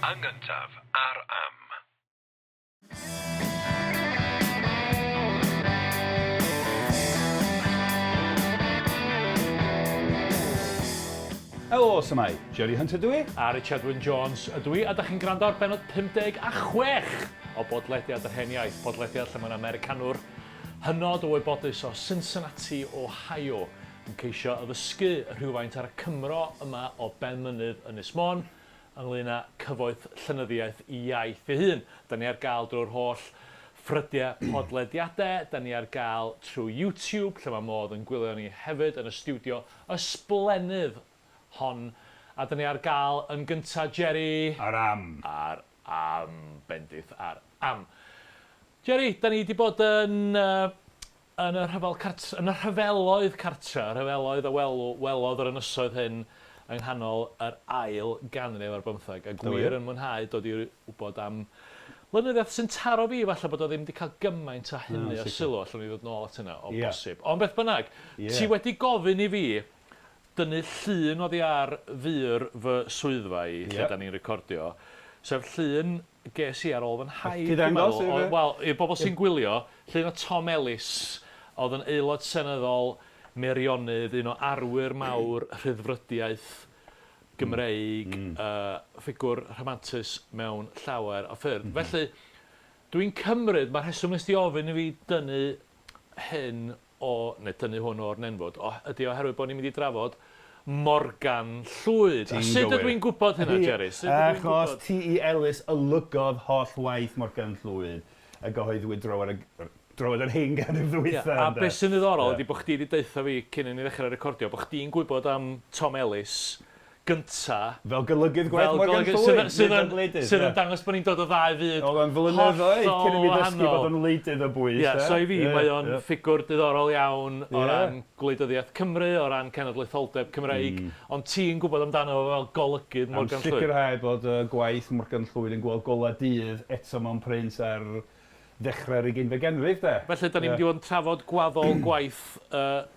Yn gyntaf, ar Am. Helo, shwmae? Jerry Hunter dw i. A Richard Wyn Jones ydw i, a da chi'n gwrando ar bennod 56 o Bodlediad yr Hen Iaith, podlediad lle mae'n Americanwr hynod o wybodus o Cincinnati, Ohio, yn ceisio addysgu rhywfaint ar y Cymro yma o Benmynydd, Ynys Môn, ynglŷn â cyfoeth llenyddiaeth iaith ei hun. Da ni ar gael drwy'r holl ffrydiau podlediadau, da ni ar gael trwy YouTube, lle mae modd yn gwylio ni hefyd yn y stiwdio ysblennydd hon. A da ni ar gael yn gynta, Jerry? Ar am. Ar am, bendith ar am. Jerry, da ni 'di bod yn uh, yn y rhyfel cart- yn y rhyfeloedd cartre, y rhyfeloedd a welw, welodd yr ynysoedd hyn yng nghanol yr ail ganrif ar bymtheg, a gwir yn mwynhau dod i wybod am lenyddiaeth sy'n taro fi, falle bod o ddim wedi cael gymaint â hynny o sylw, allwn ni ddod nôl at hynna o bosib. Ond beth bynnag, ti wedi gofyn i fi dynnu llun oddi ar fur fy swyddfa i, lle 'dan ni'n recordio, sef llun ges i ar ôl fy nhaid, dwi'n meddwl. O, wel, i'r bobl sy'n gwylio, llun o Tom Ellis, oedd yn aelod seneddol Meirionnydd, un o arwyr mawr rhyddfrydiaeth Gymreig, ffigwr rhamantus mewn llawer o ffyrdd. Felly, dwi'n cymryd, mae'r rheswm nes di ofyn i fi dynnu hyn o, neu dynnu hwn o'r nenfwd, o, ydy oherwydd bod ni'n mynd i drafod Morgan Llwyd. A Ti'n sut ydw gywir. i'n gwybod hynna, Jerry? Sut ydw i'n Achos gwybod? T.E. Ellis olygodd holl waith Morgan Llwyd a gyhoeddwyd draw ar y, draw ar yr hen ganrif Ie, ddwytha, a ynde? beth sy'n ddiddorol Ie. ydy bod chdi 'di deutha fi cyn i ni ddechrau recordio bod chdi'n gwybod am Tom Ellis gynta. Fel golygydd gwaith Fel Morgan golygydd, Llwyd, sydd yn, sydd nid yn, fel gwleidydd, sydd yn ie. dangos bod ni'n dod o ddau fyd Oedd o'n flynyddoedd cyn i mi hollol ddysgu bod wahanol. o'n wleidydd o bwys, Ie, de. so i fi Ie, mae o'n ie. ffigwr diddorol iawn o Ie. ran gwleidyddiaeth Cymru, o ran cenedlaetholdeb Cymreig, ond ti'n gwybod amdano fo fel golygydd Am Morgan Llwyd. sicrhau bod y gwaith Morgan Llwyd yn gweld golau dydd eto mewn print ar ddechrau'r ugeinfed ganrif, de. Felly, da ni'n mynd i fod yn trafod gwaddol gwaith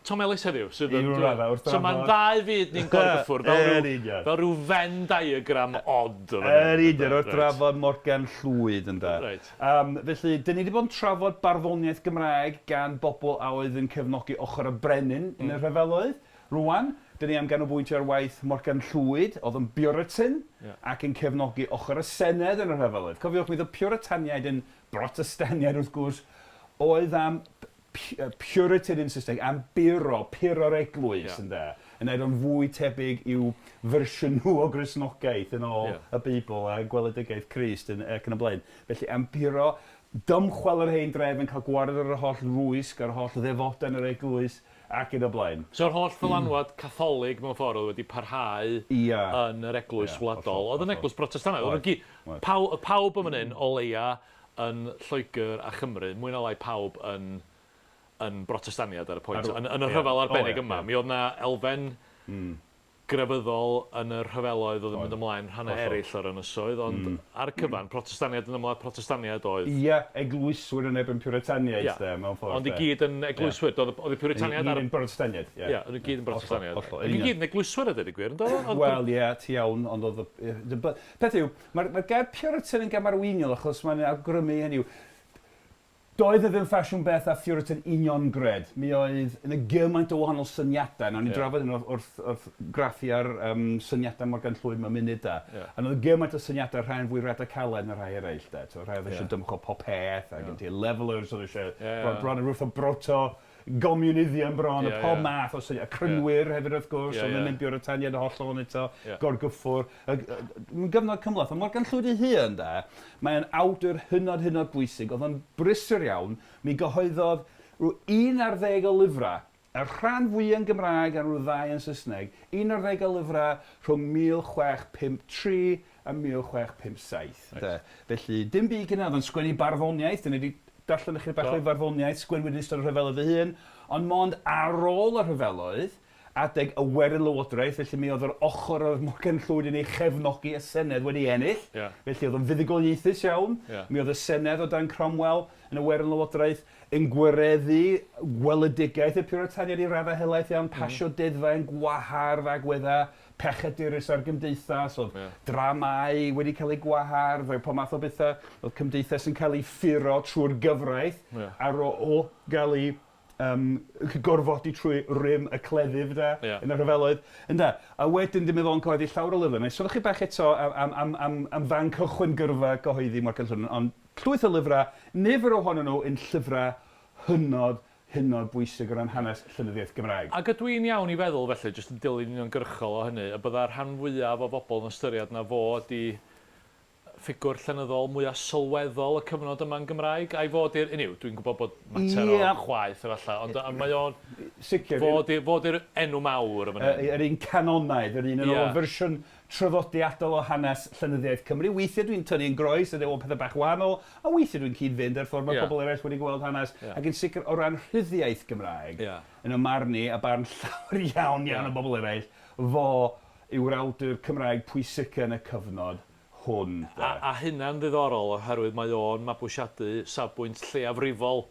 Tom Ellis heddiw, sydd I yn... ryw raddau, wrth So mae'n drafod... ddau fyd ni'n gorgyffwrdd, fel Yn rhyw, union. fel rhyw Venn diagram odd yn fan hyn. Yn union, wrth Reit. drafod Morgan Llwyd, ynde. Reit. Felly, dyn ni wedi bod yn trafod barddoniaeth Gymraeg gan bobl a oedd yn cefnogi ochr y brenin yn y rhyfeloedd. Rŵan, dyn ni am ganolbwyntio ar waith Morgan Llwyd, oedd yn Buritan ac yn cefnogi ochr y Senedd yn y rhyfeloedd. Cofiwch, mi oedd y Puritaniaid yn Brotestaniaid, wrth gwrs, oedd am Puritan yn Saesneg, am buro, puro'r eglwys, ynde, yn wneud o'n fwy tebyg i'w fersiwn nhw o Gristnogaeth yn ôl y Beibl a gweledigaeth Crist yn, ac yn y blaen. Felly, am buro, dymchwel yr hen drefn, cael gwared ar yr holl rwysg a'r holl ddefodau yn yr eglwys, Ac yn y blaen. So'r holl ddylanwad Catholig mewn ffordd oedd wedi parhau yn yr eglwys wladol, oedd yn eglwys Brotestannaidd, oedd nhw gyd, pawb, pawb yn fan hyn o leia yn Lloegr a Chymru, mwy na lai pawb yn yn Brotestaniad ar y pwynt, yn yn y rhyfel arbennig yma. Mi oedd 'na elfen grefyddol yn y rhyfeloedd oedd yn mynd ymlaen rhannau eraill o'r ynysoedd, ond ar y cyfan, Protestaniaid yn ymladd Protestaniaid oedd. Ia, eglwyswyr yn erbyn Puritaniaid, de, mewn ffordd. Ond i gyd yn eglwyswyr. Doedd oedd y Puritaniaid ar... I gyd yn Brotestaniaid, ie. Ia, oedd i gyd yn Brotestaniaid. Hollol, hollol. I gyd yn eglwyswyr a dweud y gwir, yn doedd? Wel, ie, ti iawn, ond oedd y... Peth yw, mae'r gair Puritan yn gamarweiniol achos mae'n awgrymu, hynny yw, Doedd e ddim ffasiwn beth â Phuritan uniongred. Mi oedd yna gymaint o wahanol syniadau. Nawn ni drafod hyn wrth, wrth, wrth graffu ar um, syniadau Morgan Llwyd mewn munud da. Yeah. Ond oedd gymaint o syniadau, rhai yn fwy radicalaidd na rhai eraill. Da. So, rhai oedd eisiau yeah. dymchwel pob peth, a yeah. gen ti levelers oedd eisiau yeah, yeah. bron yn rhywbeth o broto gomiwnyddion bron, y pob math o syniad. Crynwyr hefyd wrth gwrs, oedd yn mynd Puritaniaid y hollol ond eto, gorgyffwr. Mae'n gyfnod cymhleth, ond Morgan Llwyd ei hun, de, mae'n awdur hynod, hynod bwysig. Oedd o'n brysur iawn, mi gyhoeddodd rhyw un ar ddeg o lyfrau, y rhan fwyaf yn Gymraeg a rhyw ddau yn Saesneg, un ar ddeg o lyfrau rhwng 1653 a 1657. De. Felly, dim byd gyda, oedd o'n sgwennu barddoniaeth, dyna ni wedi darllen ychydig bach o'i farddoniaeth, sgwennwyd yn ystod y rhyfeloedd ei hun, ond mond ar ôl y rhyfeloedd, adeg y Werin Lywodraeth, felly mi oedd yr ochr oedd Morgan Llwyd yn ei chefnogi, y Senedd, wedi ennill. Yeah. Felly oedd o'n fuddugoliaethus iawn. Yeah. Mi oedd y Senedd o dan Cromwell yn y Werin Lywodraeth yn gwireddu gweledigaeth y Puritaniaid i raddau helaeth iawn, pasio deddfau yn gwahardd agweddau pechadurus ar gymdeithas, oedd yeah. dramâu wedi cael eu gwahardd, oedd pob math o bethau, oedd cymdeithas yn cael ei ffuro trwy'r gyfraith yeah. ar ôl gael ei um, gorfodi trwy rym y cleddyf de, yeah. yn y rhyfeloedd. Ynde? A wedyn dim meddwl yn cyhoeddi llawer o lyfrau. Neu sôn chi bach eto am, am, am, am, am fan cychwyn gyrfa gyhoeddi Morgan Llwyd, ond llwyth o lyfrau, nifer ohonyn nhw yn llyfrau hynod, hynod bwysig o ran hanes llenyddiaeth Gymraeg. Ac ydw i'n iawn i feddwl felly, jyst yn dilyn uniongyrchol o hynny, y byddai'r rhan fwyaf o bobl yn ystyried na fo ydi ffigwr llenyddol mwya' sylweddol y cyfnod yma yn Gymraeg, a'i fod i'r, hynny yw, dwi'n gwybod bod mater o chwaeth efallai, ond yy mae o'n... Sicr. Fo 'di, fo 'di'r enw mawr yn fan hyn. Yr un canonaidd, yr un yn ôl fersiwn traddodiadol o hanes llenyddiaeth Cymru. Weithiau dwi'n tynnu yn groes a deud, o, pethau bach wahanol, a weithiau dwi'n cyd-fynd â'r ffordd mae pobl eraill wedi gweld hanes, ac yn sicr o ran rhyddiaith Gymraeg, yn 'y marn i, a barn llawer iawn iawn o bobl eraill, fo yw'r awdur Cymraeg pwysica yn y cyfnod hwn, de. A, a hynna'n ddiddorol oherwydd mae o'n mabwysiadu safbwynt lleiafrifol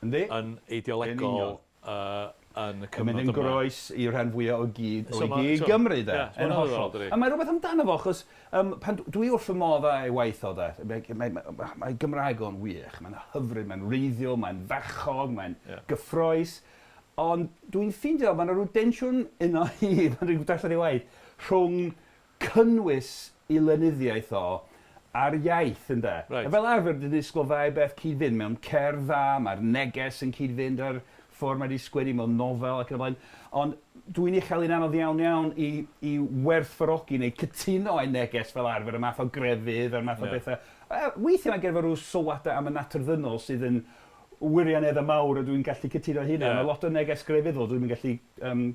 Yndi. yn eideolegol yy yn y Yn mynd cyfnod yn yma. groes i'r rhan fwya o gyd So o'i ma' gig t'o' Gymru de. Ie, so Yn ma' hwnna'n ddiddorol hollol. dydi? A mae rhywbeth amdano fo achos yym pan dwi wrth fy modd â'i waith o de. Mae mae mae mae Gymraeg o'n wych, mae'n hyfryd, mae'n wreiddiol, mae'n fachog, mae'n Ie. gyffrous. Ond dwi'n ffeindio mae 'na rhyw densiwn yno i pan dwi'n darllen ei waith rhwng cynnwys ei lenyddiaeth o a'r iaith ynde. Reit. A fel arfer dwi'n disgwyl ddau beth cyd-fynd mewn cerdd dda, mae'r neges yn cyd-fynd â'r ffordd mae 'di sgwennu mewn nofel ac yn y blaen. Ond dwi'n ei chael hi'n anodd iawn iawn i i werthfawrogi neu cytuno â'i neges fel arfer, y math o grefydd a'r math o bethau. Yy weithiau mae gen fo rhyw sylwadau am y natur ddynol sydd yn wirioneddau mawr a dwi'n gallu cytuno â hynna. Ie. Mae lot o neges grefyddol dwi'm yn gallu yym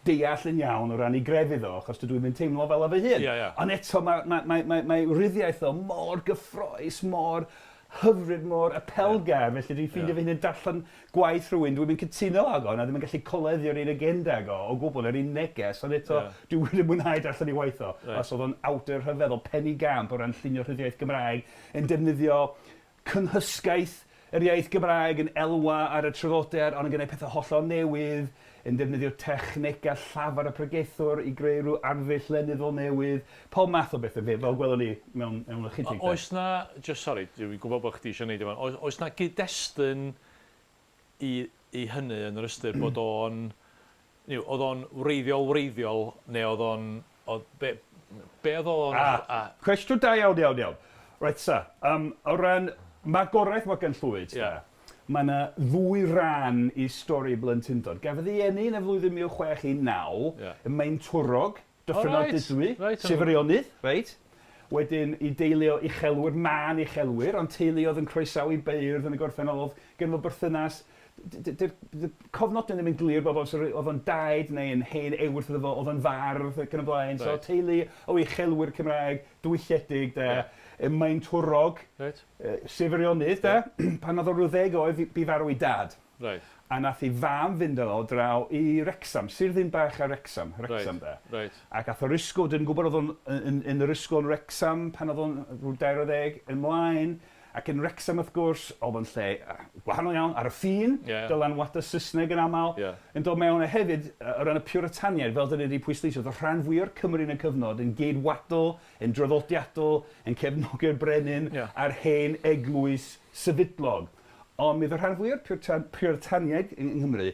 deall yn iawn o ran ei grefydd o achos dydw i'm yn teimlo fel 'a fy hun. Ie, ie. Ond eto ma' ma' mae mae mae ryddiaith o mor gyffrous, mor hyfryd, mor apelgar, felly dwi'n ffeindio fy hun yn darllen gwaith rhywun dwi'm yn cytuno ag o na ddim yn gallu coleddu'r un agenda ag o o gwbl, yr un neges, ond eto dwi wir yn mwynhau darllen ei waith o. Reit. Os oedd o'n awdur rhyfeddol, penigamp o ran llunio rhyddiaith Gymraeg, yn defnyddio cynhysgaeth yr iaith Gymraeg yn elwa ar y traddodiad ond yn gwneud pethau hollol newydd, yn defnyddio technegau llafar y pregethwr i greu rhyw arddull lenyddol newydd, pob math o bethau fe- fel gwelwn ni mewn mewn ychydig de. Oes 'na, jyst sori, dwi'n gwybod bod chdi eisiau neidio fewn, oes oes 'na gyd-destun i i hynny yn yr ystyr bod o'n, hynny yw, oedd o'n wreiddiol wreiddiol neu oedd o'n, oedd be, be oedd o'n... Ah, cwestiwn da iawn, iawn, iawn. Reit ta, yym, o ran magwraeth Morgan Llwyd, de, mae 'na ddwy ran i stori blentyndod. Gafodd ei eni yn y flwyddyn 1619 ym Maentwrog, Dyffryn Ardudwy, Sir Feirionnydd, reit. Wedyn i deulu o uchelwyr, mân uchelwyr, ond teulu oedd yn croesawu beirdd yn y gorffennol, oedd gynno fo berthynas, dy'r cofnodion ddim yn glir bob amser, oedd o'n daid neu yn hen ewyrth iddo fo, oedd o'n fardd ac yn y blaen, so teulu o uchelwyr Cymraeg, diwylliedig de, ym Maentwrog, Sir Feirionnydd de, pan oedd o ryw ddeg oed, bu farw ei dad. Reit. A nath 'i fam fynd â fo draw i Wrecsam, Sir Ddinbych a Wrecsam, Wrecsam de. Reit. Ac ath o'r ysgol, dwi'n gwybod oedd o'n yn yn yr ysgol yn Wrecsam pan oedd o'n rhyw 20 ymlaen, ac yn Wrecsam wrth gwrs, oedd o'n lle gwahanol iawn, ar y ffin, dylanwadau Saesneg yn aml, yn dod mewn, a hefyd, o ran y Piwritaniaid, fel dan ni wedi pwysleisio, oedd y rhan fwyaf o'r Cymry yn y cyfnod yn geidwadol, yn draddodiadol, yn cefnogi'r brenin a'r hen eglwys sefydlog. Ond mi oedd y rhan fwyaf o'r Puritan, Puritaniaid yng Nghymru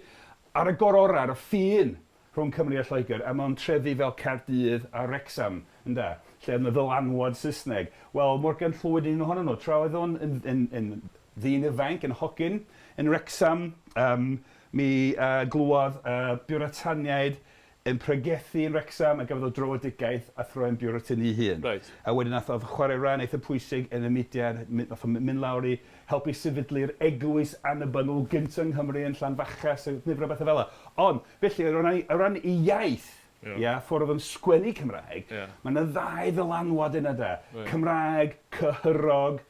ar y gororau, ar y ffin rhwng Cymru a Lloegr, a mewn trefi fel Caerdydd a Wrecsam, ynde, lle oedd 'na ddylanwad Saesneg. Wel, Morgan Llwyd yn un ohonyn nhw. Tra oedd o'n yn, yn, yn ddyn ifanc, yn hogyn, yn Wrecsam, um, mi uh, glywodd uh, Buritaniaid yn pregethu yn Wrecsam a gafodd o dröedigaeth a throi'n Buritan ei hun. Reit. A wedyn nath o chwarae rhan eitha pwysig yn y mudiad, nath o mynd lawr i helpu sefydlu'r eglwys annibynnol gynta yng Nghymru yn Llanfachas a nifer o bethau fel 'a. Ond, felly, o ran ei, o ran ei iaith, ia, ffordd oedd o'n sgwennu Cymraeg, mae 'na ddau ddylanwad yna de. Reit. Cymraeg, cyhyrog,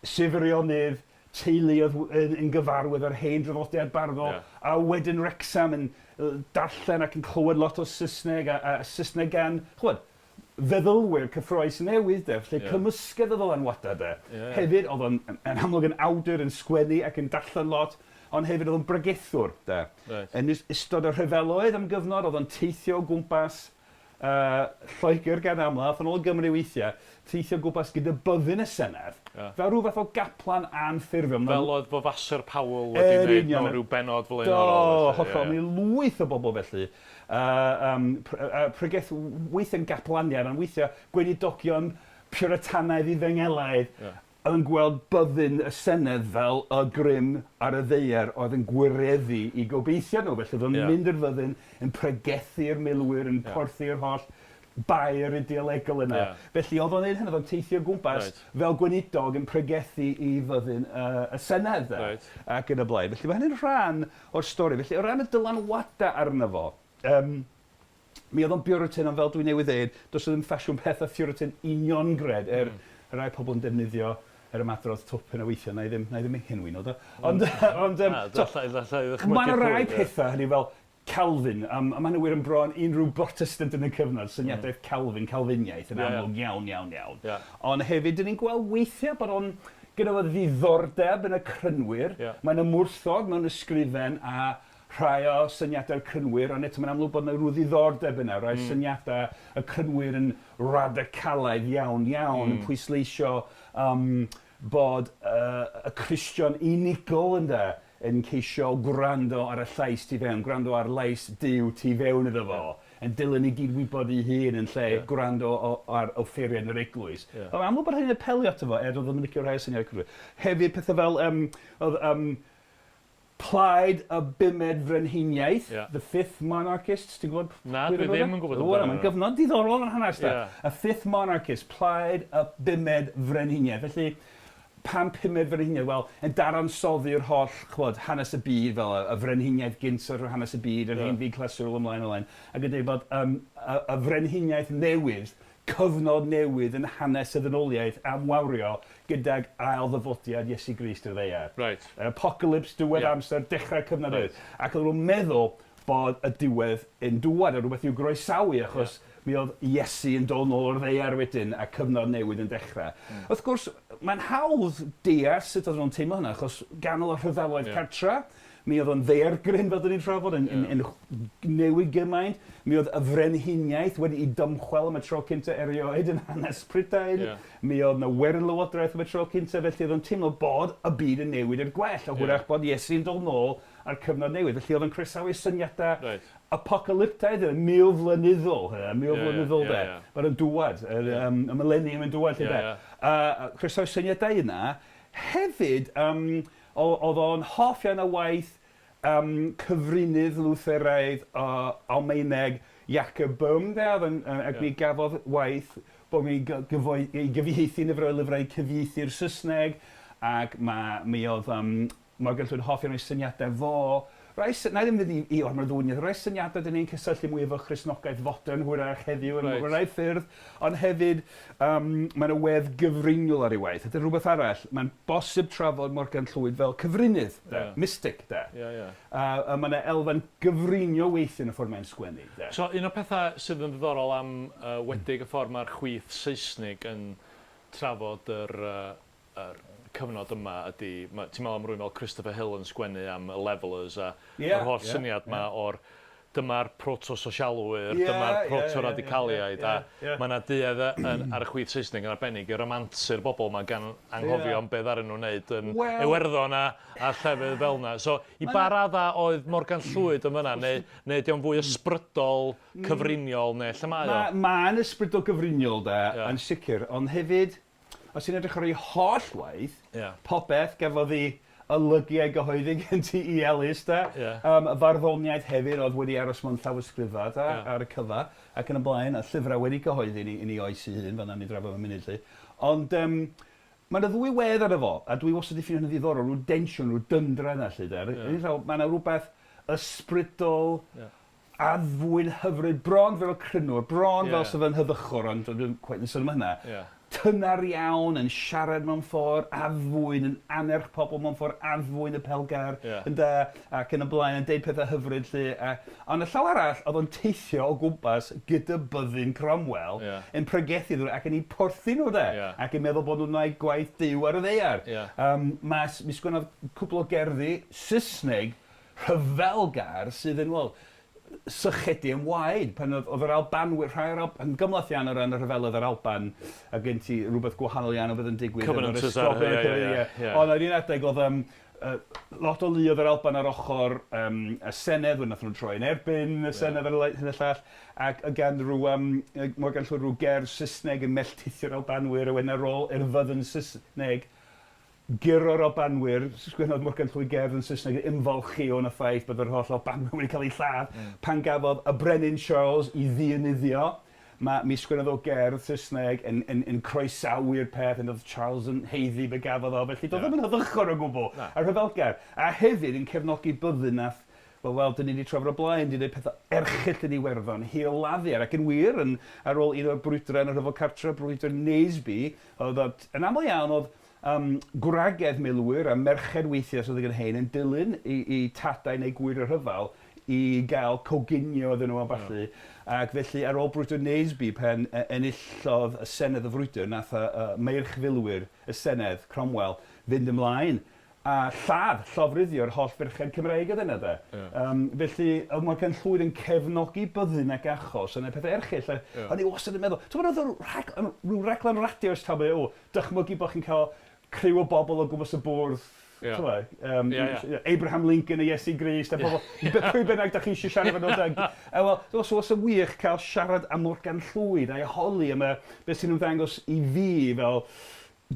Sifrionydd, teulu oedd yn, yn gyfarwydd â'r hen draddodiad barddol, a wedyn Wrecsam yn darllen ac yn clywed lot o Saesneg, a, a Saesneg gan, ch'mod, feddylwyr cyffrous newydd de, felly cymysgedd o ddylanwadau de. Hefyd, oedd o'n yn, yn amlwg yn awdur, yn sgwennu ac yn darllen lot, ond hefyd oedd o'n bregethwr de. Reit. Yn ystod y rhyfeloedd am gyfnod, oedd o'n teithio o gwmpas Lloegr gan amla, ath o'n ôl i Gymru weithiau, teithio o gwmpas gyda byddin y Senedd, fel rhyw fath o gaplan anffurfiol. Fel oedd Vavasor Powell wedi wneud mewn rhyw bennod flaenorol. Do, hollol. Mi lwyth o bobl felly. Pregeth weithiau'n gaplaniaid, ond weithiau gweinidogion Puritanaidd Efengylaidd oedd yn gweld byddin y Senedd fel y grym ar y ddaear oedd yn gwireddu eu gobeithion nhw. Felly oedd o'n mynd i'r fyddin, yn pregethu'r milwyr, yn porthi'r holl bair ideolegol yna. Felly oedd o'n neud hynny, oedd o'n teithio o gwmpas fel gweinidog yn pregethu i fyddin y Senedd de, ac yn y blaen. Felly mae hynny'n rhan o'r stori. Felly o ran y dylanwadau arno fo, yym, Mi oedd o'n Buritan, ond fel dwi newydd ddeud, does 'na ddim ffasiwn peth â Phuritan uniongred, er rhai pobl yn defnyddio yr ymadrodd twp yna weithiau, na i ddim, na i ddim enwi nhw, do. Ond, ond, yym, Na, so, alla i ddychmygu mae 'na rai pwy, ie. pethau, hynny yw fel Calvin, yym, a ma' hynny'n wir yn bron unrhyw Brotestant yn y cyfnod, syniadaeth Calvin, Calfiniaeth yn amlwg iawn, iawn, iawn. Ond hefyd, 'dyn ni'n gweld weithiau bod o'n, gyda fo ddiddordeb yn y Crynwyr, mae'n ymwrthod mewn ysgrifen â rhai o syniadau'r Crynwyr, ond eto mae'n amlwg bod 'na rhyw ddiddordeb yna, rhai syniadau y Crynwyr yn radicalaidd iawn, iawn, yn pwysleisio yym bod y Cristion unigol ynde, yn ceisio gwrando ar y llais tu fewn, gwrando ar lais Duw tu fewn iddo fo, yn dilyn ei gyd-wybod ei hun yn lle gwrando ar offeiriad yr eglwys. Mae'n amlwg bod hynny'n apelio ato fo, er doedd o ddim yn licio rhai o syniadau Crynwyr. Hefyd pethau fel yym oedd yym Plaid y Bumed Frenhiniaeth, The Fifth Monarchists, ti'n gwybod Na, dwi ddim yn gwybod amdano Mae'n gyfnod diddorol yn hanes de. Y Fifth Monarchists, Plaid y Bumed Frenhiniaeth. Felly, pam Pumed Frenhiniaeth? Wel, yn dadansoddi'r holl, ch'mod, hanes y byd fel y y frenhiniaeth gynt o'r hanes y byd, yr hen fyd clasurol ymlaen ymlaen, ac yn dweud bod yym y y frenhiniaeth newydd cyfnod newydd yn hanes y ddynoliaeth am wawrio gydag ail ddyfodiad Iesu Grist i'r ddaear. Reit. Yr apocalypse, diwedd amser, dechrau cyfnod newydd. Ac oedden nhw'n meddwl bod y diwedd yn dŵad a rhywbeth i'w groesawu achos mi oedd Iesu yn dod nôl o'r ddaear wedyn a cyfnod newydd yn dechrau. Wrth gwrs, mae'n hawdd deall sut oedden nhw'n teimlo hynna achos ganol y rhyfeloedd cartra, Mi oedd o'n ddaeargryn, fel 'dyn ni'n trafod, yn, yn, yn newid gymaint. Mi oedd y frenhiniaeth wedi'i dymchwel am y tro cynta erioed yn hanes Prydain. Mi oedd 'na werinlywodraeth am y tro cynta, felly oedd o'n teimlo bod y byd yn newid i'r gwell, a hwyrach bod Iesu'n dod nôl a'r cyfnod newydd. Felly oedd o'n croesawu syniadau apocalyptaidd, y milflynyddol, y milflynyddol de, bod yn dŵad, yr, um, y millennium yn dŵad, lle de. A croesawu syniadau yna. Hefyd, um, Oedd o'n hoff iawn o waith yym cyfrinydd Lwtheraidd o Almaeneg Jacob Böhm de oedd yn yy ac mi gafodd waith bod ei gyfoe- ei gyfieithu nifer o'i lyfrau cyfieithu i'r Saesneg ac ma' mi oedd yym Morgan Llwyd yn hoff iawn o'i syniadau fo. Rai sy- wna i ddim mynd i i ormod o ddiwyniaeth, rai syniadau 'dan ni'n cysylltu mwy efo Christnogaeth fodern hwyrach heddiw yn mewn rai ffyrdd, ond hefyd yym mae 'na wedd gyfriniol ar ei waith. A dyna rhywbeth arall, mae'n bosib trafod Morgan Llwyd fel cyfrinydd de, mystic de. A a mae 'na elfen gyfriniol weithiau yn y ffordd mae'n sgwennu de. So un o'r pethau sydd yn ddiddorol am yy wedig y ffordd mae'r chwith Seisnig yn trafod yr yy yr cyfnod yma ydy, ma', ti'n meddwl am rywun fel Christopher Hill yn sgwennu am y Levellers a yr holl syniad 'ma o'r dyma'r proto-sosialwyr, dyma'r proto-radicaliaid a ma' 'na duedd yn ar y chwith Saesneg yn arbennig i ramantu'r bobl 'ma gan anghofio am be ddaru nhw wneud yn Iwerddon a a llefydd fel 'na. So i ba raddau oedd Morgan Llwyd yn fan'na neu neu ydy o'n fwy ysbrydol cyfriniol neu lle mae o? Mae'n ysbrydol gyfriniol de, yn sicr, ond hefyd Os ti'n edrych ar ei holl waith, popeth gafodd ei olygu a'i gyhoeddi gen T E Ellis de. Y farddoniaeth hefyd oedd wedi aros mewn llawysgrifau de, ar y cyfa, ac yn y blaen, a llyfrau wedi cyhoeddi yn ei, yn ei oes ei hun, fel nawn ni drafod mewn munud 'lly. Ond yym, mae 'na ddwy wedd arno fo, a dwi wastad 'di ffeindio hynny'n ddiddorol, rhyw densiwn, rhyw dyndra yna 'lly de. Ar un llaw, mae 'na rywbeth ysbrydol, addfwyn hyfryd, bron fel crynwr, bron fel 'sa fe'n heddychwr, ond dwi'm cweit yn sôn am hynna. Tyner iawn, yn siarad mewn ffordd addfwyn, yn annerch pobl mewn ffordd addfwyn apelgar, ynde, ac yn y blaen, yn deud pethau hyfryd 'lly. A, ond y llaw arall, oedd o'n teithio o gwmpas gyda byddin Cromwell, yn pregethu iddyn nhw ac yn eu porthi nhw de, ac yn meddwl bod nhw'n gwneud gwaith Duw ar y ddaear. Yym, ma' s- mi sgwennodd cwpl o gerddi Saesneg rhyfelgar sydd yn, wel, sychedu am waed pan oedd, oedd yr Albanwyr, rhai o'r Alb- yn gymhleth iawn o ran y rhyfeloedd yr Alban, a gen ti rhywbeth gwahanol iawn o fydd yn digwydd efo'r Covenanters ar- Esgobion, ie, ie, ie, ie. Ond ar un adeg oedd um, lot o luoedd yr Alban ar ochr um, y Senedd, wedyn nath nhw'n troi yn erbyn y Senedd ar y hyn y llall, ac gan rhyw, um, Morgan Llwyd rhyw gerdd Saesneg yn melltithio'r Albanwyr, a wedyn ar ôl i'r fyddin Saesneg guro'r Albanwyr, sgwennodd Morgan Llwyd gerdd yn Saesneg yn ymfalchïo yn y ffaith bod yr holl Albanwyr wedi cael eu lladd pan gafodd y Brenin Charles i ddienyddio. Mae, mi sgwennodd o gerdd Saesneg yn, yn, yn croesawu'r peth, yn oedd Charles yn haeddu be gafodd o, felly doedd yeah. ddim yn heddychol o gwbl, Na. a rhyfelgar. A hefyd yn cefnogi byddin nath Wel, wel, dyn ni wedi trafod o blaen, wedi gwneud pethau erchyll yn Iwerddon, hil-laddiad, ac yn wir, yn, ar ôl un o'r brwydrau yn y rhyfel cartre, brwydr Naseby, oedd o, yn aml iawn oedd um, gwragedd milwyr a merched weithiau os oedd yn hen yn dilyn i, i tadau neu gwyr y rhyfel i gael coginio iddyn nhw a ballu. Yeah. Ac felly ar ôl brwydr Naseby pan enillodd y Senedd y frwydr, nath y, y meirch filwyr y Senedd, Cromwell, fynd ymlaen a lladd, llofruddio'r holl ferched Cymreig oedd yna de. Ie. Yym felly oedd Morgan Llwyd yn cefnogi byddin ac achos a neud pethe erchyll a Ie. o'n i wastad yn meddwl, t'mod oedd o rhag- yym ryw raglen radio ers talwm o dychmygu bo' chi'n ca'l criw o bobl o gwmpas y bwrdd Ie. t'mo' yym Ie ie. Abraham Lincoln a Iesu Grist a pobol be- pwy bynnag 'dach chi isie siarad efo nhw de. A wel so os yn wych ca'l siarad am Morgan Llwyd a'i holi am y beth sy'n ymddangos i fi fel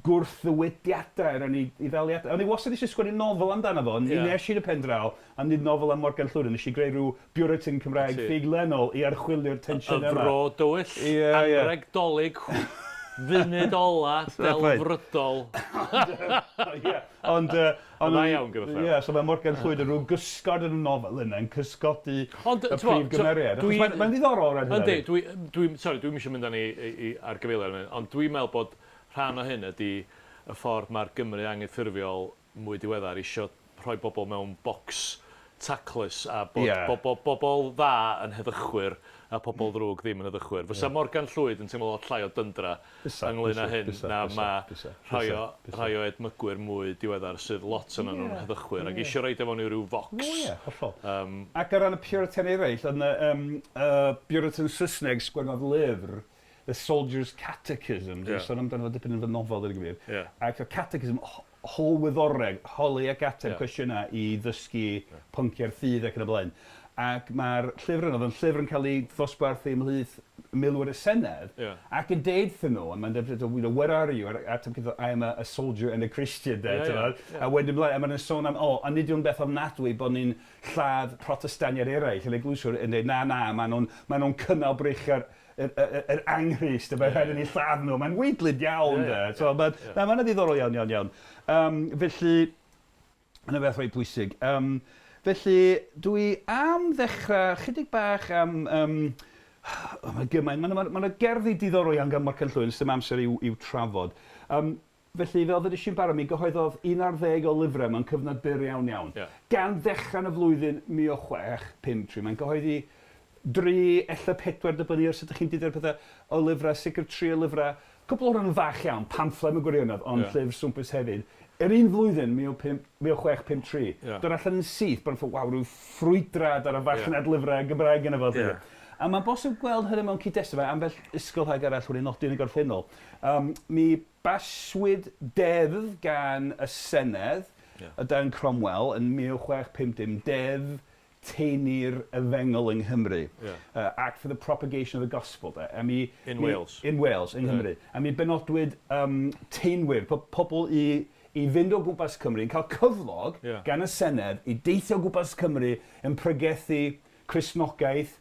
gwrthddywediadau ran ei ddaliadau. O'n i wastad eisiau sgwennu nofel amdano fo, yeah. nes i yn y pen draw, a nid nofel am Morgan Llwyd, nes i greu rhyw Puritan Cymraeg ffuglenol i archwilio'r tensiwn yma. Y fro dywyll, yeah, yeah. anreg dolig, funud ola, delfrydol. Ie, ond... Ond dda iawn gyda llaw. Ie, so mae Morgan Llwyd yn rhyw gysgod yn y nofel yna, yn cysgodi Ond, y prif gymeriad. Dwi... Mae'n ma ddiddorol ran hynna. Yndi, dwi, dwi, sorry, dwi'm eisiau mynd â ni i, i, ar gyfeiliad, ond dwi'n meddwl bod Rhan o hyn ydi y ffordd mae'r Gymru anghydffurfiol mwy diweddar isio rhoi bobl mewn bocs taclus a bod Ie. bobl, bobl dda yn heddychwyr a pobl ddrwg ddim yn heddychwyr. Fysa Ie. Morgan Llwyd yn teimlo lot llai o dyndra Bysa, ynglyn â bysa, hyn bysa, na bysa, ma' bysa, rhai bysa, o bysa. rhai o edmygwyr mwy diweddar sydd lot ohonyn nhw'n Ie, heddychwyr ac ie. isio roid o fewn i ryw focs. O ie, hollol. Yym. Ac o ran y Puritan eraill, oedd 'na yym y Puritan Saesneg sgwennodd lyfr The Soldier's Catechism, dwi'n Ie. sôn amdano fo dipyn yn fy nofel, dweud y gwir. Ie. Ac y catechism, holwyddoreg, holi ac ateb Ie. cwestiynau i ddysgu yeah. pynciau'r ffydd ac yn y blaen. Ac mae'r llyfr yna, oedd yn llyfr yn cael ei ddosbarthu ymhlith milwyr y Senedd, yeah. ac yn deud wrthyn nhw, a mae'n deud, you know, where are you? A'r ateb gyda, I am a soldier and a Christian, de, yeah, yeah, yeah. A wedyn ymlaen, a mae'n sôn am, o, a nid yw'n beth ofnadwy bod ni'n lladd protestaniaid eraill, yn eglwyswyr yn dweud, na, na, maen nhw'n ma nhw cynnal breichiau'r yr, yr, yr anghrist, a mae'n rhaid i ni lladd nhw. Mae'n weidlyd iawn, de. So, mae'n yeah. ma ddiddorol iawn, iawn, iawn. Um, felly, yna beth reit bwysig. Um, felly, dwi am ddechrau chydig bach am... Um, oh, mae gymaint, mae'n ma, ma, ma gerddi diddorol iawn gan Morgan Llwyn, sy'n amser i'w, i'w trafod. Um, felly, fel ddweud i'n barod, mi gyhoeddodd 11 o lyfrau mewn cyfnod byr iawn iawn. Yeah. Gan ddechrau yn y flwyddyn 1653, mae'n cyhoeddi dri, ella pedwar, dibynnu ar sut ydych chi'n dudo'r pethau, o lyfrau, sicr tri o lyfrau. Cwpl ohonyn nhw'n fach iawn, pamffled mewn gwirionedd, ond Ie. llyfr swmpus hefyd. Yr un flwyddyn, 1653, Ie. dod allan yn syth, bron fatha, waw, rhyw ffrwydrad ar y farchnad lyfrau Gymraeg yna fo. Ie. A mae'n bosib gweld hynny mewn cyd-destun, mae ambell ysgolhaig arall wedi nodi yn y gorffennol. Um, mi basiwyd deddf gan y Senedd, Ie. o dan Cromwell, yn 1650, deddf teini'r efengyl yng Nghymru. Yeah. Act for the Propagation of the Gospel. De. A mi, In mi, Wales. In Wales, yng Nghymru. Yeah. A mi benodwyd um, teinwyr, po pobl i, i fynd o gwmpas Cymru, yn cael cyflog yeah. gan y Senedd i deithio o gwmpas Cymru yn pregethu Cristnogaeth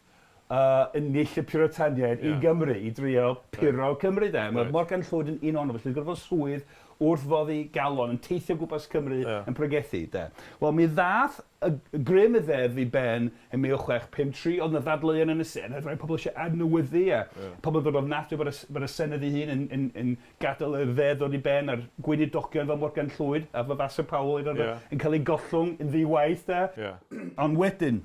yn null y Puritaniaid yeah. i Gymru, i drio puro right. Cymru de. Mae Right. Morgan Llwyd yn un ohono, felly gyda fo swydd wrth foddi galon yn teithio gwmpas Cymru yeah. yn pregethu de. Wel, mi ddath y grym y ddeddf i ben yn 1653, oedd yna ddadleuon yn y Senedd, rhai pobl eisiau adnewyddu a yeah. pobl yn dod ofnadwy bod y, bod y Senedd ei hun yn, yn, yn gadael y ddeddf ddod i ben a'r gweinidogion fel Morgan Llwyd a Vavasor Powell yeah. yn cael ei gollwng yn ddi-waith de. Yeah. Ond wedyn,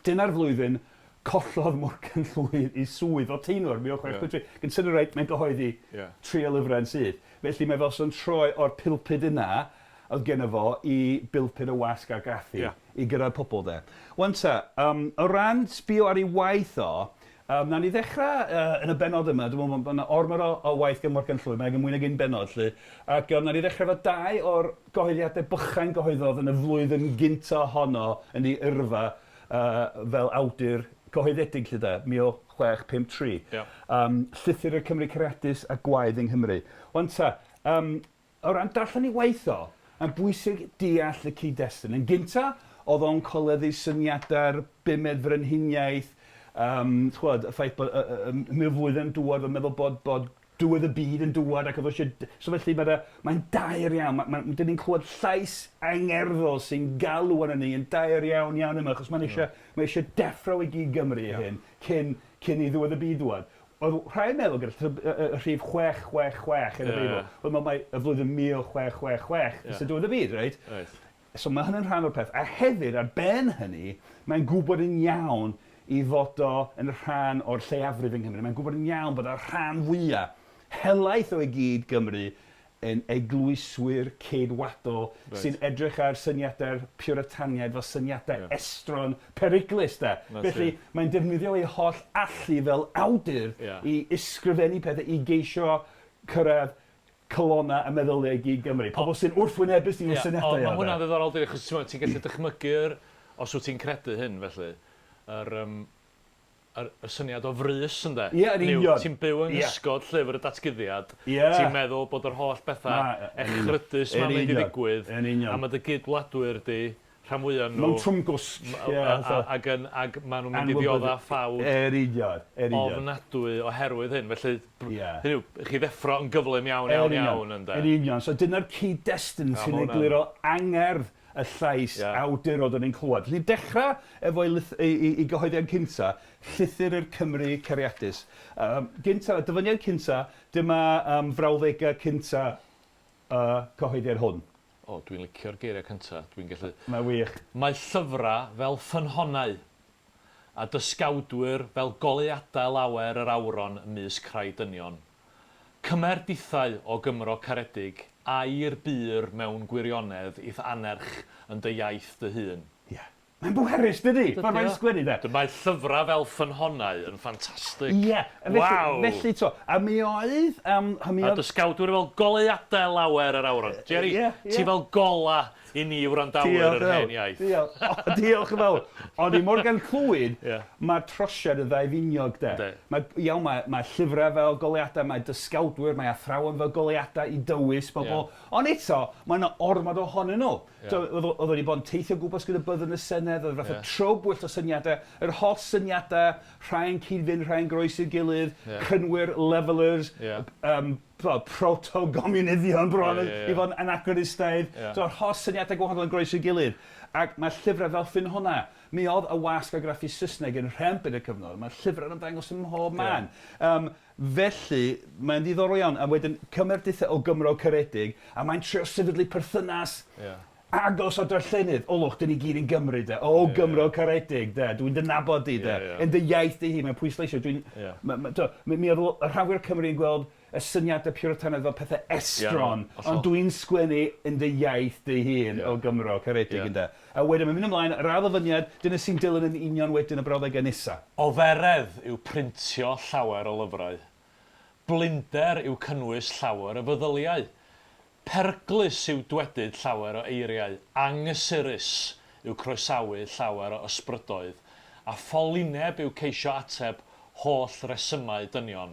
dyna'r flwyddyn collodd Morgan Llwyd ei swydd o teinwr 1653. Ie. Consider reit, mae'n gyhoeddi Ie. tri o lyfrau yn syth. Felly mae fel sy'n troi o'r pulpud yna, oedd genno fo i bilpud y wasg argraffu i gyrraedd pobl de. Wan ta, yym, o ran sbio ar ei waith o, yym, nawn ni ddechrau yy yn y bennod yma, dwi'n meddwl ma' 'na ormod o o waith gan Morgan Llwyd, mae angen mwy nag un bennod 'lly, ac yym nawn ni ddechrau efo dau o'r gyhoeddiadau bychain gyhoeddodd yn y flwyddyn gynta honno yn ei yrfa yy fel awdur cyhoeddedig 'lly de, 1653. Ia. Yym, Llythyr i'r Cymry Cariadus a Gwaedd yng Nghymru. Wan ta, yym, O ran darllen ei waith o, mae'n bwysig deall y cyd-destun. Yn gynta, oedd o'n coleddu syniadau'r bumed frenhiniaeth, yym, ch'mod, y ffaith bod y y y milflwyddyn yn dŵad, o'n meddwl bod bod diwedd y byd yn dŵad ac oedd o eisiau... So felly mae 'na... mae'n daer iawn, ma' ma' dan ni'n clywed llais angerddol sy'n galw arnon ni yn daer iawn iawn yma achos mae'n eisiau mae eisiau deffro i gyd Gymru hyn cyn cyn i ddiwedd y byd ddŵad. Oedd rhai yn meddwl gyda y y rhif 666 yn y Beibl. Wel ma' mae y flwyddyn 1666 fysa diwedd y byd reit? Reit. So ma' hynny'n rhan o'r peth. A hefyd ar ben hynny mae'n gwybod yn iawn 'i fod o yn rhan o'r lleiafrif yng Nghymru. Mae'n gwybod yn iawn bod y rhan fwya helaeth o'i gyd Gymru yn eglwyswyr ceidwadol Reit. sy'n edrych ar syniadau'r Piwritaniaid fel syniadau Ie. estron peryglus 'de. 'Na ti. Felly mae'n defnyddio ei holl allu fel awdur Ie. i ysgrifennu pethau i geisio cyrraedd calonnau a meddyliau gyd Gymru. Pobl sy'n wrthwynebus i'w Ie, syniadau ond o ma' de. hwnna'n ddiddorol dydi achos t'mod ti'n gallu dychmygu'r os wyt ti'n credu hyn felly yr yym yr y syniad o frys ynde? Ie, yn union. Ti'n byw yng Ie. nghysgod llyfr y datguddiad. Ie. Ti'n meddwl bod yr holl bethau Na, yn union. echrydus Yn 'ma'n mynd i union. ddigwydd. Yn union. A ma' dy gyd-wladwyr di, rhan fwya nhw... Mewn trwmgwsg. M- Ie, a- a- fatha. ag yn ag ma' nhw'n mynd i ddiodda ffawd. Yn union, yn union. Ofnadwy oherwydd hyn. Felly, Ie. hynny yw, chi ddeffro yn gyflym iawn, iawn, iawn, ynde? Yn union. So dyna'r cyd-destun A sy'n ma' hwnna'n- egluro angerdd y llais Ie. awdurod o'n i'n clywed. Felly dechrau efo'i lyth- ei, ei, ei gyhoeddiad cynta, Llythyr i'r Cymry Cariadus. Um, gynta, y dyfyniad cynta, dyma um, frawddegau cynta y cyhoeddiad hwn. O, dwi'n licio'r geiriau cynta, dwi'n gallu... Mae'n wych. Mae llyfrau fel ffynhonnau, a dysgawdwyr fel goleuadau lawer yr awron ymysg rhai dynion. Cymer dithau, o Gymro caredig, air bur mewn gwirionedd i'th anerch yn dy iaith dy hun. Ie. Mae'n bwerus, dydi? Dydi o? Ffordd mae'n sgwennu, de. Mae llyfrau fel ffynhonnau yn ffantastig. Ie. Felly, Waw! Felly, t'o', a mi oedd, yym, a mi A oedd... dysgawdwyr fel goleuadau lawer yr awron. Jerry, Ie, ie. ti fel gola i ni wrandawyr yr hen iaith. Diolch, o, diolch yn fawr. Ond i Morgan Clwyd, Ie. mae'r trosiad yn ddau finiog, de. Yndi. Mae, iawn, mae, mae llyfrau fel goleuadau, mae dysgawdwyr, mae athrawon fel goleuadau i dywys bobl. Ie. Ond eto, mae yna ormod ohonyn nhw. Ie. So, oedd o- oedd o wedi bod yn teithio o gwmpas gyda byddin y Senedd, oedd fath o Ie. trobwyll o syniadau, yr holl syniadau, rhai'n cyd-fynd, rhai'n groes i'r gilydd, Ie. crynwyr, levelers, Ie. yym, proto-gomiwnyddion bron Ie, ie, ie. i fod yn anachronistaidd. Ie. So, yr holl syniadau gwahanol yn groes i'w gilydd. Ac mae llyfrau fel ffynhonnau. Mi oedd y wasg argraffu Saesneg yn rhemp yn y cyfnod. Mae llyfrau'n ymddangos ym mhob man. Um, felly, mae'n ddiddorol iawn. A wedyn, cymer dithau o Gymro caredig, a mae'n trio sefydlu perthynas Ie. agos o darllenydd. O, lwch, dyn ni gyd yn Gymru, de. O, Ie. Gymro caredig, de. Dwi'n dy nabod di, de. Ie, ie. Yn dy iaith dy hun, mae'n pwysleisio. Dwi'n... Ie. Ma, ma, do, mi, mi oedd y rhan fwyaf o'r Cymry yn gweld y syniadau Puritanaidd fel pethau estron, Ie, hollol. ond dwi'n sgwennu yn dy iaith dy hun Ie. o Gymro caredig, Ie. ynde. A wedyn mae'n mynd ymlaen, yr ail ddyfyniad, dyna sy'n dilyn yn union wedyn y brawddegau nesa. Oferedd yw printio llawer o lyfrau. Blinder yw cynnwys llawer o feddyliau. Peryglus yw dwedyd llawer o eiriau. Anghysurus yw croesawu llawer o ysbrydoedd. A ffolineb yw ceisio ateb holl resymau dynion.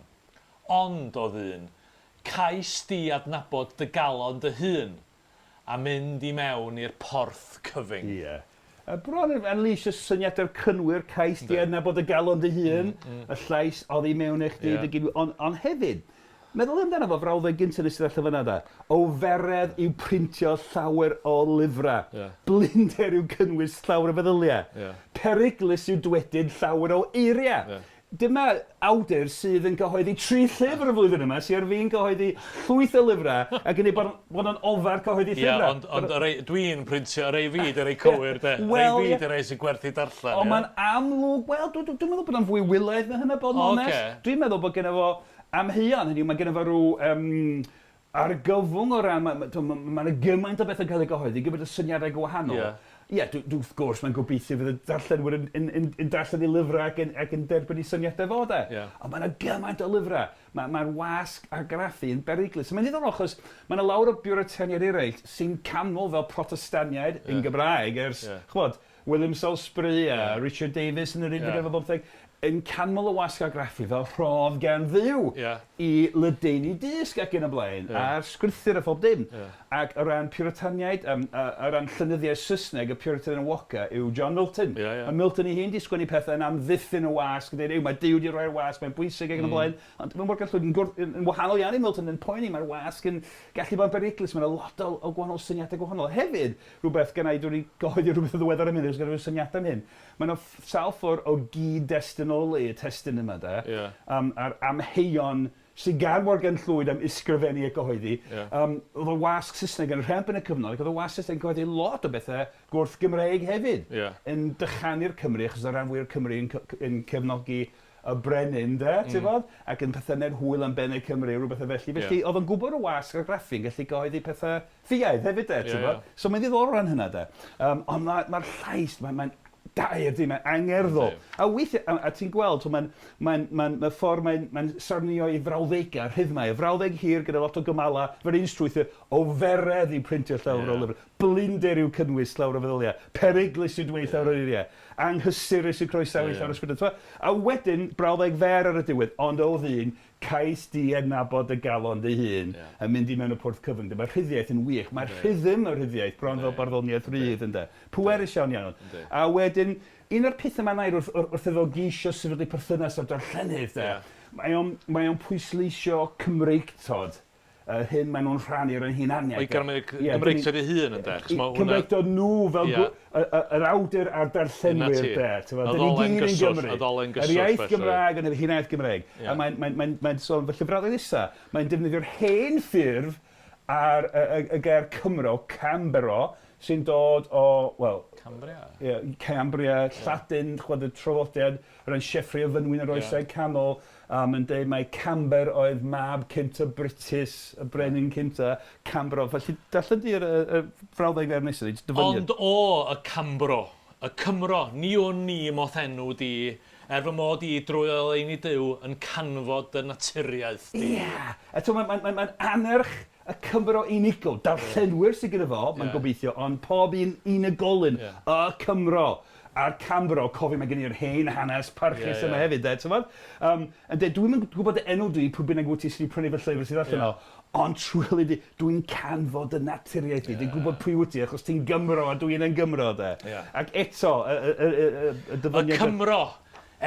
Ond, o ddyn, cais di adnabod dy galon dy hun, a mynd i mewn i'r porth cyfyng. Ie. A bron yn unleash y syniadau'r cynnwyr, cais di adnabod dy galon dy hun, y llais oddi mewn i chdi, Ie. dy gyd... Ond, ond hefyd, meddwl amdano fo, frawddeg gyntaf nes i ddarllen fan'na de, oferedd yw printio llawer o lyfrau. Ie. Blinder yw cynnwys llawer o feddyliau. Ie. Peryglus yw dwedyd llawer o eiriau. Ie. Dyma awdur sydd yn cyhoeddi tri llyfr y flwyddyn yma, sydd ar fin cyhoeddi llwyth o lyfrau ac yn ei bod, bod yn ofer cyhoeddi Ie, llyfrau. ond, ond y rei, dwi'n printio, y rei fi, dy rei cywir, de. Wel, rei fi, ie. dy rei sy'n gwerthu darllen. Ond ie. mae'n amlwg, wel, dwi'n dwi, dwi meddwl bod o'n fwy wylaidd na hynna, bod yn O, onest. ocê. Dwi'n meddwl bod genno fo amheuon, hynny yw, mae genno fo rhyw um, argyfwng o ran, mae ma, ma, ma gymaint o bethau'n cael eu gyhoeddi, gymaint o syniadau gwahanol. Ie, yeah. yeah, dwi, wrth gwrs, mae'n gobeithio fydd y darllenwyr yn, yn, yn, yn darllen ei lyfrau ac yn, ac yn derbyn ei syniadau fo, de. Yeah. Ond mae yna gymaint o lyfrau. Mae'r ma, wasg argraffu yn beryglus. Mae'n ddiddorol achos mae yna lawer o biwritaniaid eraill sy'n canmol fel Protestaniaid yeah. yn Gymraeg ers, yeah. chwod, William Salisbury a yeah. Richard Davies yn yr unfed yeah. efo bymtheg, yn canmol y wasg argraffu fel rhodd gan Dduw yeah. i ledaenu dysg ac yn y blaen, yeah. a'r sgrythur a phob dim. Yeah. Ac o ran Puritaniaid, um, o ran llenyddiaeth Saesneg, y Puritan enwoca yw John Milton. Yeah, yeah. Mae Milton ei hun di sgwennu pethau yn amddiffyn y wasg, yn dweud, mae Duw di roi'r wasg, mae'n bwysig ac yn y mm. blaen. Ond mae Morgan Llwyd yn, yn, yn wahanol iawn i Milton yn poeni, mae'r wasg yn gallu bod yn beryglus, mae'n lot o, o gwahanol syniadau gwahanol. Hefyd, rhywbeth gen i, dwi'n gyhoeddi rhywbeth yn ddiweddar am hyn, oes gen i syniadau am hyn. Mae yna sawl ffordd o gyd-destunoli y testun yma, de, yeah. a'r amheuon sydd gan Morgan Llwyd am ysgrifennu a gyhoeddi. Yeah. Oedd y wasg Saesneg yn rhemp yn y cyfnod, ac oedd y wasg Saesneg yn cyhoeddi lot o bethau gwrth Gymreig hefyd. Yeah. Yn dychanu'r Cymry, achos oedd y rhan fwy o'r Cymry yn, yn cefnogi y brenin, de, mm. ti'n fod? Ac yn pethau wneud hwyl am ben y Cymru, rhywbeth felly. Felly, yeah. oedd o'n gwybod y wasg argraffu yn gallu gyhoeddi pethau ffiaidd hefyd, de, ti'n yeah, yeah. So mae'n ddiddorol ran hynna, de. Um, ond mae'r ma llais, mae'n mae dair di, mae'n angerddol. A weithiau, a, a ti'n gweld, mae'n mae mae mae ffordd mae'n mae sarnio i frawddegau, rhyddmau. Y frawddeg hir gyda lot o gymalau, fe'r un strwythur, o feredd i printio llawer yeah. o lyfr. Blinder yw cynnwys llawer o feddyliau. Peryglus yw dweud llawer o eiriau. Anghysurus yw croesawu yeah. llawer o ysbrydol. A wedyn, brawddeg fer ar y diwedd, ond o ddyn, cais di adnabod dy galon dy hun, yeah. yn mynd i mewn y pwrth cyfyng. Mae'r rhyddiaeth yn wych. Mae'r rhythm y rhyddiaeth bron fel barddoniaeth rydd, ynde. Pwerus iawn iawn. A wedyn, un o'r pethau mae'n nair wrth, wrth iddo geisio sefydlu perthynas â'r darllenydd, de, yeah. mae o'n mae o'n pwysleisio Cymreictod yr hyn maen nhw'n rhannu ar ein hunaniaeth. O'i Gymreictod ei hun, ynde? Cymreictod nhw fel yr awdur a'r darllenwyr, de. Y ddolen gyswllt, y ddolen gyswllt. Yr iaith Gymraeg yn yr hunaniaeth Gymreig. A mae'n mae, mae, mae sôn, felly brawddeg nesa, mae'n defnyddio'r hen ffurf ar y, y, y gair Cymro, Cambro, sy'n dod o, wel... Cambria. Ie, Cambria, Lladin, chwed y traddodiad, o ran Sieffre o Fynwy yn yr Oesau Canol, um, yn dweud mai Camber oedd mab cynta Brutus, y brenin cynta, Cambro. Felly, darllen di'r y, y frawddeg fer nesaf, jyst dyfyniad. Ond o, y Cambro, y Cymro, ni wn ni mo'th enw di, er fy mod i drwy oleuni Duw yn canfod dy naturiaeth di. Ie! Eto, mae'n mae, mae, mae annerch y Cymro unigol, darllenwyr sydd gyda fo, mae'n gobeithio, ond pob un unigolyn, y Cymro, a'r Cambro, cofio mae gen i'r hen hanes parchus yeah, yeah. yma hefyd, de, ti'n Um, yn dweud, dwi'n yn gwybod dy enw di, pwy bynnag wyt ti sydd wedi prynu fy llyfr sydd allan yeah. o, ond trwy di, dwi'n canfod y naturiaeth di, yeah. dwi'n gwybod pwy wyt ti, achos ti'n Gymro a dwi'n yn Gymro, de. Yeah. Ac eto, y, y, y, y, y dyfyniad... Y Cymro,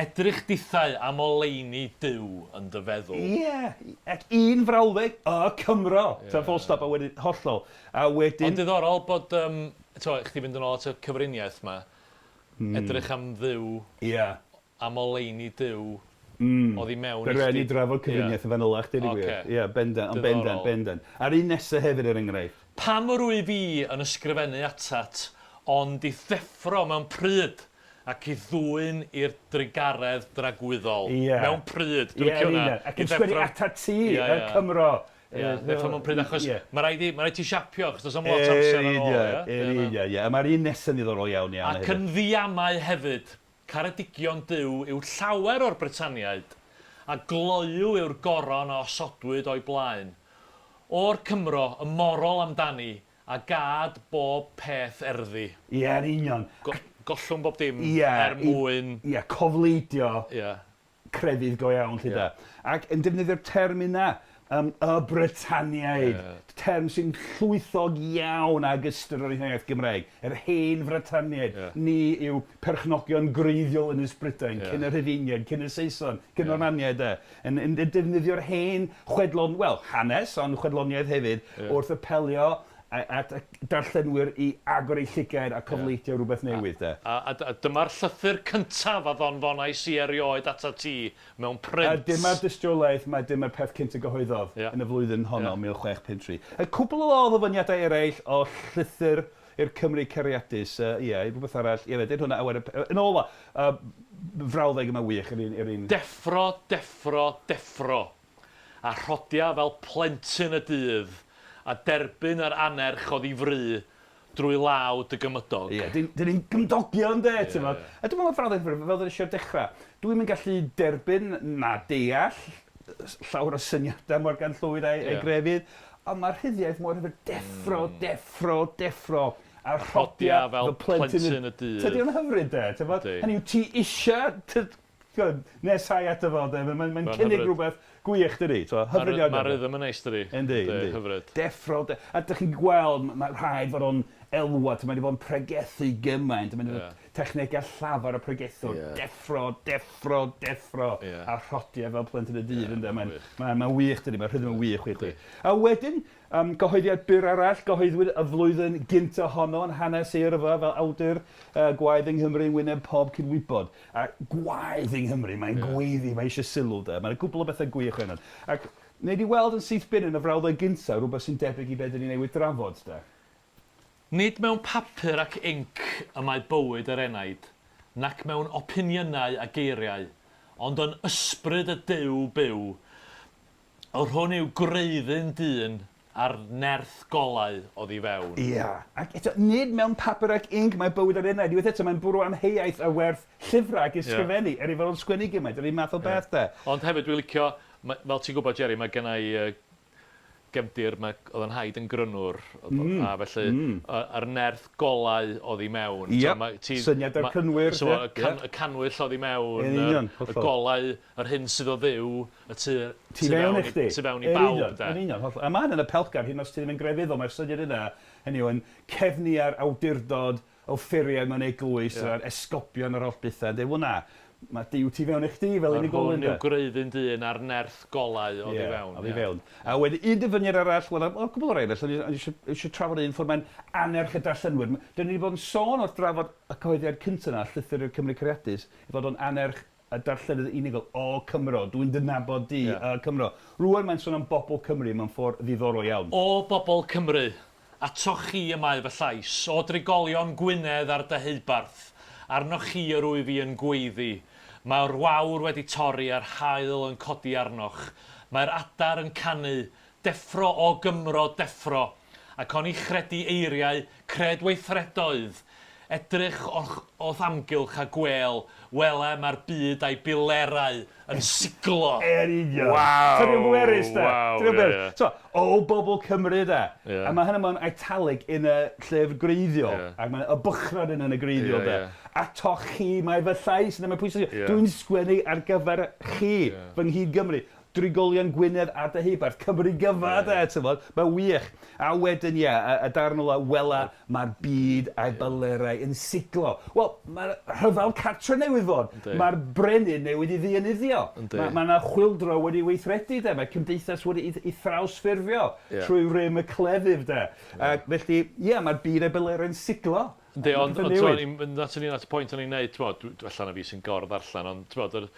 edrych dithau am oleuni Duw yn dy feddwl. Ie, yeah. ac un frawddeg, y Cymro. Yeah. Full stop, a wedyn, hollol. A wedyn... Ond diddorol bod, um, to, chdi fynd yn ôl at y cyfriniaeth ma, mm. edrych am Dduw, yeah. am oleuni Duw, mm. oddi mewn i chdi. Fe drafod cyfriniaeth yeah. yn fanylach, dweud y gwir. Ie, yeah, bendant, ond bendant, bendant. A'r un nesaf hefyd er enghraifft. Pam yr wyf fi yn ysgrifennu atat, ond i'th ddeffro mewn pryd ac i ddwyn i'r drugaredd dragwyddol. Yeah. Mewn pryd. Dwi'n licio hwnna. Ac yn sgwennu atat ti, y Cymro. Ie, ddeffro mewn pryd, achos yeah. mae rhaid i, ma rhaid ti siapio, achos does am lot amser ar ôl. Ie, ie, ie. A mae'r un nesaf yn ddiddorol iawn iawn. Ac yn ddiamau hefyd, caredigion Duw yw llawer o'r Brytaniaid, a gloyw yw'r goron a osodwyd o'i blaen. O'r Cymro, y morol amdani, a gad bob peth erddi. Ie, yn union. Go gollwng bob dim yeah, er mwyn... Ie, yeah, cofleidio. Ie. Yeah crefydd go iawn, 'lly de. Ac yn defnyddio'r term yna, um, y Brytaniaid, yeah. term sy'n llwythog iawn ag ystyr o'r iaith Gymraeg. Yr hen Frytaniaid, yeah. ni yw perchnogion gwreiddiol Ynys Brydain, yeah. cyn y Rhufeiniaid, cyn y Saeson, cyn yeah. Normaniaid, de. Yn, yn, yn defnyddio'r hen chwedlon, wel, hanes, ond chwedloniaeth hefyd, yeah. wrth apelio at y darllenwyr i agor eu llygaid a cofleidio yeah. rhywbeth newydd, de. A, a, a dyma'r llythyr cyntaf a ddanfonais i erioed atat ti mewn print. A dyma'r dystiolaeth, mae dyma'r peth cyntaf gyhoeddodd yeah. yn y flwyddyn honno, yeah. 1653. Y cwbl o ddyfyniadau eraill o llythyr i'r Cymru cariadus, ie, uh, yeah, rhywbeth arall, ie, yeah, dweud hwnna, a wedyn, yn ola, uh, frawddeg yma wych, yr un, yr un... Deffro, deffro, deffro. a rhodia fel plentyn y dydd, a derbyn yr anerch oddi fry drwy law dy gymydog. Ie, dyn, dyn ni'n gymdogion de, yeah, ti'n yeah. A dwi'n meddwl frawddeg fel ddweud eisiau dechrau, dwi'n mynd gallu derbyn na deall llawer o syniadau Morgan Llwyd a'i, yeah. grefydd, ond mae'r rhyddiaith mor hyfryd, deffro, deffro, deffro, a rhodia fel plentyn y dydd. Tydi o'n hyfryd de, ti'n bod? Hynny yw, ti eisiau nesau ato fo, de, mae'n mae cynnig rhywbeth gwych, dydi? So, hyfryd iawn. Mae'r rhythm yn neis, dydi? Yndi, yndi. Hyfryd. Deffro, de. A dych chi'n gweld, mae rhaid fod o'n elwa, mae wedi bod yn pregethu gymaint, mae'n yeah. technegau llafar y pregethwr, yeah. deffro, deffro, deffro, yeah. a rhodio fel plentyn y dydd, yeah, ynddo. Mae'n ma, ma wych, dydi, mae'r rhythm yn wych, wych, wych. A wedyn, Cyhoeddiad byr arall, gyhoeddwyd y flwyddyn gynta honno yn hanes ei yrfa fel awdur Gwaedd yng Nghymru yn wyneb pob cydwybod. A gwaedd yng Nghymru, mae'n yeah. gweiddi, mae eisiau sylw de. Mae'n gwbl o bethau gwych o'n. Ac wneud i weld yn syth bin yn y frawddeg gyntaf rhywbeth sy'n debyg i beth dyn ni newydd drafod de. Nid mewn papur ac inc y mae bywyd yr enaid, nac mewn opiniynau a geiriau, ond yn ysbryd y Duw byw, Yr hwn yw gwreiddyn dyn a'r nerth golau oddi fewn. Ia, ac eto, nid mewn papur ac inc mae bywyd ar enaid. Unwaith eto, mae'n bwrw amheuaeth ar werth llyfrau ac ysgrifennu, er ei fod o'n sgwennu gymaint, yr un math o beth de. Ond hefyd dwi'n licio, ma- fel ti'n gwybod Jerry, mae genna i yy gefndir, mae, oedd 'y nhaid yn grynwr, a felly yr nerth golau oddi mewn. Ia, syniad o'r cynnwyr. So, y, can, y cannwyll oddi mewn, Yn union, y golau, yr hyn sydd o Dduw, y tu, tu fewn i chdi. Tu fewn i bawb. De. Yn union, hollol. A mae hynny'n apelgar, hyd yn oed os ti ddim yn grefyddol, mae'r syniad yna, hynny yw, yn cefnu ar awdurdod offeiriad mewn eglwys, yeah. a'r esgobion a'r holl bethau, yn dweud, wel na, mae Duw tu fewn i chdi fel unigolyn. Yr hwn yw gwreiddyn dyn a'r nerth golau oddi yeah, fewn. Oddi fewn. A wedyn un dyfyniad arall, wel, o gwbl o rai eraill, ond eisiau trafod un ffordd mae'n anerch y darllenwyr. Dyn ni wedi bod yn sôn wrth drafod y cyhoeddiad cyntaf yna, llythyr i'r Cymry Cariadus, i fod o'n anerch y darllenydd unigol, o Cymro, dwi'n dy nabod di, yeah. y Cymro. Rwan mae'n sôn am bobl Cymru mewn ffordd ddiddorol iawn. O bobl Cymru, atoch chi y mae fy llais, o drigolion Gwynedd a'r Deheubarth, arnoch chi yr wyf i yn gweiddi. Mae'r wawr wedi torri a'r haul yn codi arnoch. Mae'r adar yn canu, deffro o Gymro, deffro! Ac oni chredu eiriau, cred weithredoedd! Edrych o'ch o'th amgylch a gwêl, wele mae'r byd a'i bilerau yn siglo! Yn union. Waw! Tydi o'n bwerus de? Waw, Tydi o'n ie, bwerus? ie. So, o bobl Cymru de. Ie. A mae hynny mewn italic yn y llyfr gwreiddiol. Ie. Ac mae'n y bychan yn y gwreiddiol Ie, de. ie. Atoch chi mae fy llais, yna mae pwysau. Ie. Dwi'n sgwennu ar gyfer chi, Ie. fy nghyd Gymru. Drigolion Gwynedd a Deheubarth, Cymru gyfa de, t'mod, mae'n wych. A wedyn, ie, y, y darn ola, wela, mae'r byd a'i balerau yn siglo. Wel, mae'r rhyfel cartre newydd fod. Mae'r brenin newydd i ddienyddio. Yndi. Mae yna chwyldro wedi weithredu, de. Mae cymdeithas wedi ei thrawsffurfio yeah. trwy rym y cleddyf, de. Ac felly, ie, yeah, mae'r byd a'i balerau yn siglo. Yndi, ond, ond t'mo, ni'n mynd at y pwynt o'n i'n neud, t'mo, allan na fi sy'n gor-ddarllen, ond t'mo, yr,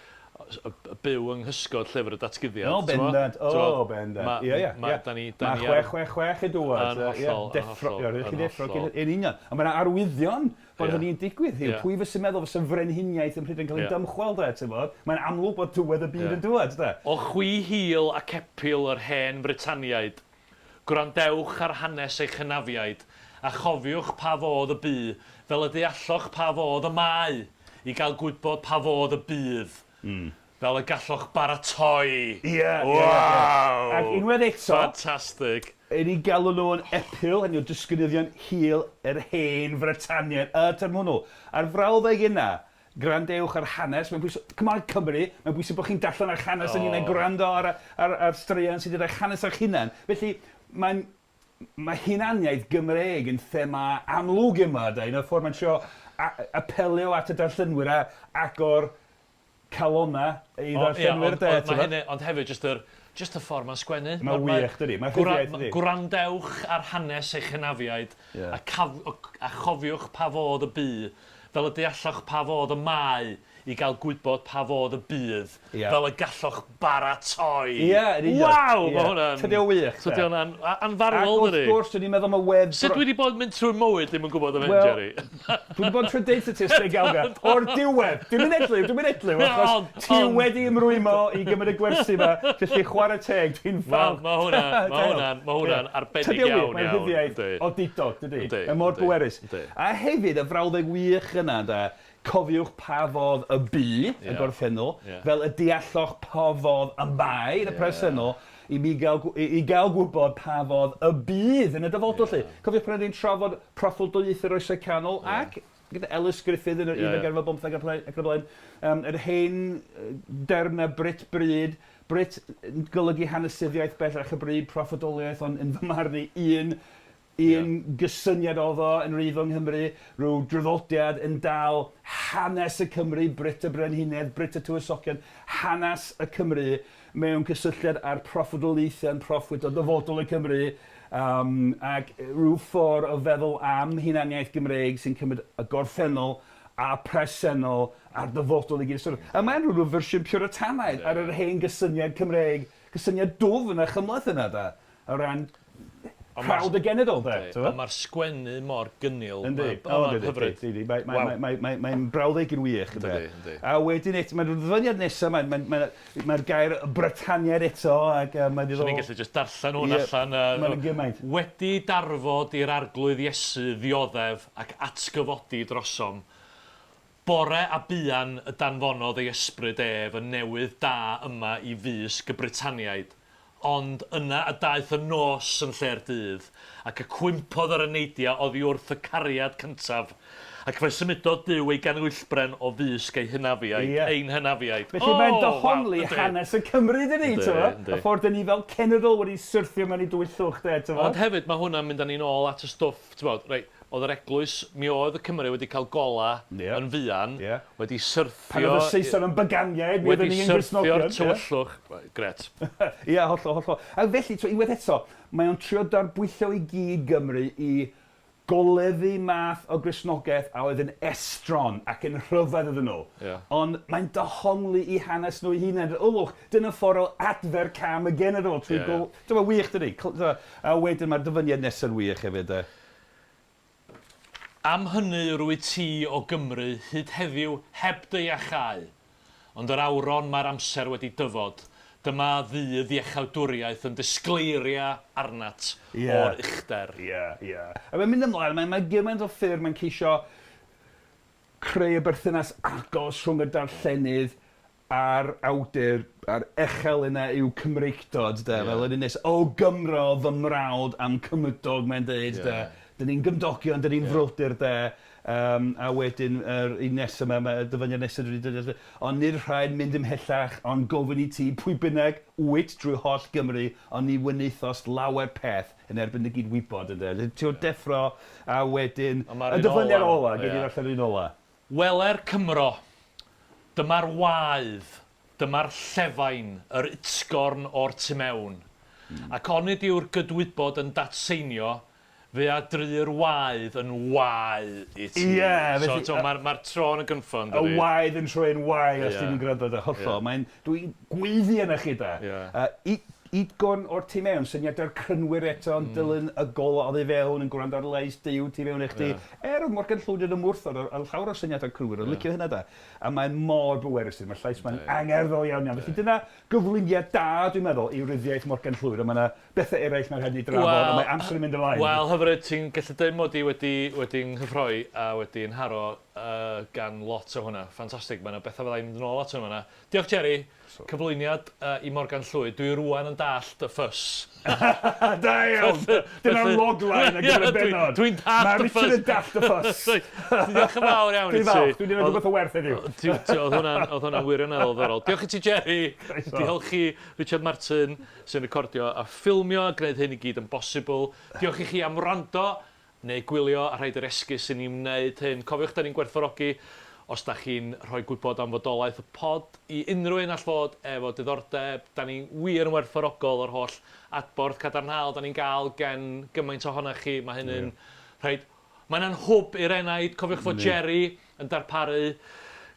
y byw yng nghysgod llyfr y datguddiad. O, bendant, o, bendant. Ie, ie. Mae 666 yn dŵad. Yn hollol, yn hollol. Ie, chi deffro, yn union. A mae yna arwyddion bod hynny'n digwydd. Pwy fysa'n meddwl fysa frenhiniaeth yn Prydain cael ei dymchwel, de, ti'n bod? Mae'n amlwg bod diwedd y byd yn dŵad, de. O chwi hil ac epil yr hen Frytaniaid, gwrandewch ar hanes eich hynafiaid, a chofiwch pa fodd y bu, fel y dealloch pa fodd y mae, i gael gwybod pa fodd y bydd, fel y galloch baratoi. Ie, ie, ie. Waw! Ac unwaith eto... Ffantastig. I ni galw nhw'n epil, hynny yw disgynyddion hil yr hen Frytaniaid, y term hwnnw. A'r frawddeg yna, gwrandewch ar hanes, mae'n bwysig, come on Cymru, mae'n bwysig bod chi'n darllen eich hanes yn hunain, gwrando ar, ar, ar straeon sydd gyda hanes eich hunain. Felly, mae'n mae hunaniaeth Gymreig yn thema amlwg yma, da, un o'r ffordd mae'n trio apelio at y darllenwyr a agor calona i ddarllenwyr, de. Ond, hynny, ond hefyd, just yr, just y ffordd mae'n sgwennu. Mae'n wych, dydi? Mae'n rhyddiaith, dydi? Gwrandewch ar hanes eich hynafiaid yeah. a, caf, a chofiwch pa fodd y bu, fel y deallwch pa fodd y mae, i gael gwybod pa fodd y bydd, Ie. fel y galloch baratoi. Ie, yn union. Waw, Ie. mae hwnna'n... Tydi o wych, de? Tydi hwnna'n Ac anfarwol, wrth dydi? gwrs, dyn ni'n meddwl am y wedd... Sut dwi wedi bod yn mynd trwy'r mywyd ddim yn gwybod am hyn, Wel, Jerry? Dwi wedi bod yn trwy deud ti ers degawdau. O'r diwedd! Dwi'n mynd edliw, dwi'n mynd edliw, achos Ond- ti ond- wedi ymrwymo i gymryd y gwersi 'ma, felly chwarae teg, dwi'n Ma' falch. ma' hwnna, ma' Da iawn. hwnna'n, ma' hwnna'n arbennig Tydi o wir, iawn, mae'n iawn. rhyddiaith Yndi. odidog, dydi? Yndi, Mae mor yndi, bwerus. yndi. A hefyd, y frawddeg wych yna, de, cofiwch pa fodd y bu, y Ie. gorffennol, Ie. fel y dealloch pa fodd y mae yn y Ie. presennol, i mi gael, i, i gael gwybod pa fodd y bydd yn y dyfodol, 'lly. Cofiwch pan oedden ni'n trafod proffwydoliaeth yr Oesau Canol, ac gyda Ellis Griffith yn yr Ie, unfed ie. ganrif ar bymtheg ac yn y blaen, yr hen derm 'na, Brit bryd, Brit yn golygu hanesyddiaeth bellach y bryd, proffwydoliaeth, ond yn fy marn i, un, un gysyniad oedd o yn wreiddiol yng Nghymru, rhyw draddodiad yn dal hanes y Cymry, Brit y Brenhinedd, Brit y Tywysogion, hanes y Cymry mewn cysylltiad â'r proffwydoliaethau yn proffwyd o ddyfodol y Cymry, ac rhyw ffordd o feddwl am hunaniaeth Gymreig sy'n cymryd y gorffennol a presennol a'r dyfodol i gyd. Sort of, a mae'n rhyw fersiwn Puritanaidd ar yr hen gysyniad Cymreig, gysyniad dwfn a chymhleth yna, de, o ran Proud y genedl, de. Ond mae'r sgwennu mor gynnil. Yndi. O, mae'n hyfryd. Mae'n mae, mae, mae, mae brawddeg yn wych. Yndi, yndi. A wedyn eto, mae'r ddyfyniad nesaf, mae'r mae, mae, mae gair Brytaniad eto, ac uh, mae'n ddiddorol. Swn i'n gallu just darllen hwn allan. Mae'n gymaint. Wedi darfod i'r arglwydd Iesu ddioddef ac atgyfodi drosom, bore a buan y danfonodd ei ysbryd ef y newydd da yma i fysg y Brytaniaid, Ond yna y daeth y nos yn lle'r dydd, ac y cwympodd yr eneidiau oddi wrth y cariad cyntaf, ac fe symudodd Duw ei ganwyllbren o fysg ei hynafiaid, Ie. ein hynafiaid. Felly O! mae'n Waw, dehongli yndi. hanes y Cymry, dydi, Yndi, t'mo'? yndi. Y ffordd 'dyn ni fel cenedl wedi syrthio mewn i dywyllwch, de, t'mo'? Ond hefyd, mae hwnna'n mynd â ni'n ôl at y stwff, t'mod, reit, oedd yr eglwys, mi oedd y Cymry wedi cael gola Ie. yn fuan, Ie. wedi syrthio... Pan oedd y Saeson yn byganiaid, mi oedden Wedi ni yn syrthio'r Gristnogion. tywyllwch. Gret. Ie, hollol, hollol. A felly, t'mo, unwaith eto, mae o'n trio darbwyllo i gyd Gymru i goleddu math o Gristnogaeth a oedd yn estron ac yn rhyfedd iddyn nhw. Ie. Ond mae'n dehongli i hanes nhw eu hunain. Ylwch, dyna ffordd o adfer cam y genedl trwy Ie, ie. gol... Dyma wych, dydi? A wedyn mae'r dyfyniad nesaf yn wych hefyd. De. Am hynny yr wyt ti o Gymru hyd heddiw heb dy iachau. Ond yr awron mae'r amser wedi dyfod, dyma ddydd iechawdwriaeth yn disgleiria arnat Ie. o'r uchder. Ie, ie. A mae'n mynd ymlaen, mae, mae gymaint o ffyrdd mae'n ceisio creu y berthynas agos rhwng y darllenydd a'r awdur, a'r echel yna yw Cymreictod, de, Ie. fel yr un nes, o Gymro fy mrawd am cymydog, mae'n deud, Ie. de. Dyn ni'n gymdogion, dyn ni'n Ie. frodyr, de. A wedyn, yr un nesaf yma, y dyfyniad nesaf dwi wedi dweud, ond nid rhaid mynd ymhellach, ond gofyn i ti, pwy bynnag wyt drwy holl Gymru, ond ni wnaethost lawer peth yn erbyn dy gydwybod, ynde. Ti'n yeah. deffro, a wedyn, A ma'r y un dyfyniad ola. ola, gei di Ie. ddarllen yr un ola. Wele'r Cymro, dyma'r waedd, dyma'r llefain, yr utgorn o'r tu mewn. Ac onid yw'r gydwybod yn datseinio, fe a dry'r waedd yn wae i ti. Ie, So, felly- so mae'r ma tro yn y gynffon, Y dydi? waedd yn troi'n wae os Ie. ti'n yn gwrando de, hollol. Ie. Mae'n, dwi'n gweiddi yna chi de. Ie. Utgorn o'r tu mewn, syniadau'r crynwyr eto yn dilyn y golau oddi fewn, yn gwrando ar lais Duw tu fewn i chdi. Ie. Er oedd Morgan Llwyd yn ymwrthod ar llawer o syniadau crynwyr, o'n licio hynna de. A mae'n mor bwerus, mae'r llais mae'n Yndi. angerddol iawn iawn. Felly dyna gyflwyniad da, dwi'n meddwl, i ryddiaith Morgan Llwyd. A mae yna bethau eraill mae'n rhaid ni drafod, Wel, a mae amser yn mynd ymlaen. Wel, hyfryd, ti'n gallu dweud mod i wedi, wedi nghyffroi a wedi nharo uh, gan lot o hwnna. Ffantastig, mae yna bethau fydda i'n mynd yn ôl at hwnna. Diolch, Jerry. So. Cyflwyniad i Morgan Llwyd. Dwi rwan yn dallt y ffys. Da iawn! Dyna'r logline ar gyfer y bennod. Dwi'n dallt Mae y ffys. Richard yn dallt y ffys. Diolch yn fawr iawn i Dwi'n ti. falch, dwi'n gwneud rhywbeth o werth heddiw. Oedd hwnna'n oedd hwnna'n wirioneddol ddiddorol. Diolch i ti, Jerry. Croeso. Diolch i Richard Martin sy'n recordio a ffilmio a gwneud hyn i gyd yn bosibl. Diolch i chi am wrando neu gwylio a rhaid yr esgus i ni wneud hyn. Cofiwch, da ni'n gwerthfawrogi os da chi'n rhoi gwybod am fodolaeth y pod i unrhyw un all fod efo diddordeb. Da ni'n wir yn werthfawrogol o'r holl adborth cadarnhaol da ni'n gael gen gymaint ohonoch chi. Mae hynny'n rhaid... Mae hynna'n hwb i'r enaid. Cofiwch fod Jerry yn darparu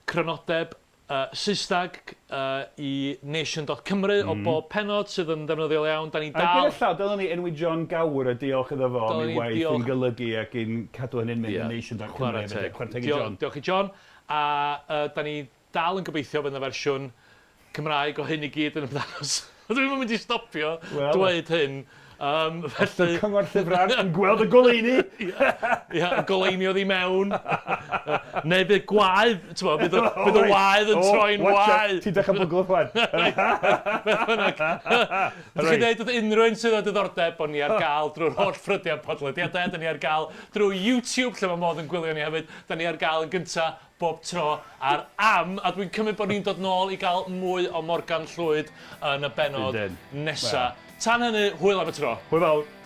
crynodeb uh, Saesneg uh, i nation.cymru mm. o bob penod sydd yn ddefnyddiol iawn. Da ni dal... A gyda llaw, dylwn ni enwi John Gower a diolch iddo fo am ei waith yn golygu ac yn cadw hynny'n mynd yeah. nation.cymru. Chwarae teg. Chwarae teg i John. Diolch i John. A uh, da ni dal yn gobeithio bydd yna fersiwn Cymraeg o hyn i gyd yn ymddangos. Dwi'm yn mynd i stopio Wel. dweud hyn. Um, felly... Y cyngor llyfrau yn gweld y goleuni. Ia, ia, y goleuni oedd i mewn. Neu bydd gwaedd, ti'n bod, bydd y, bydd y waedd yn troi'n waedd. Ti'n dechrau bwgwth wan. Beth bynnag. Ydych chi'n dweud wrth unrhyw un sydd â diddordeb bod ni ar gael drwy'r holl ffrydiau podlediadau, da ni ar gael drwy YouTube, lle mae modd yn gwylio ni hefyd, da ni ar gael yn gyntaf bob tro ar Am, a dwi'n cymryd bod ni'n dod nôl i gael mwy o Morgan Llwyd yn y bennod Ydyn. nesa. Tan hynny, hwyl am y tro. Hwyl fawr.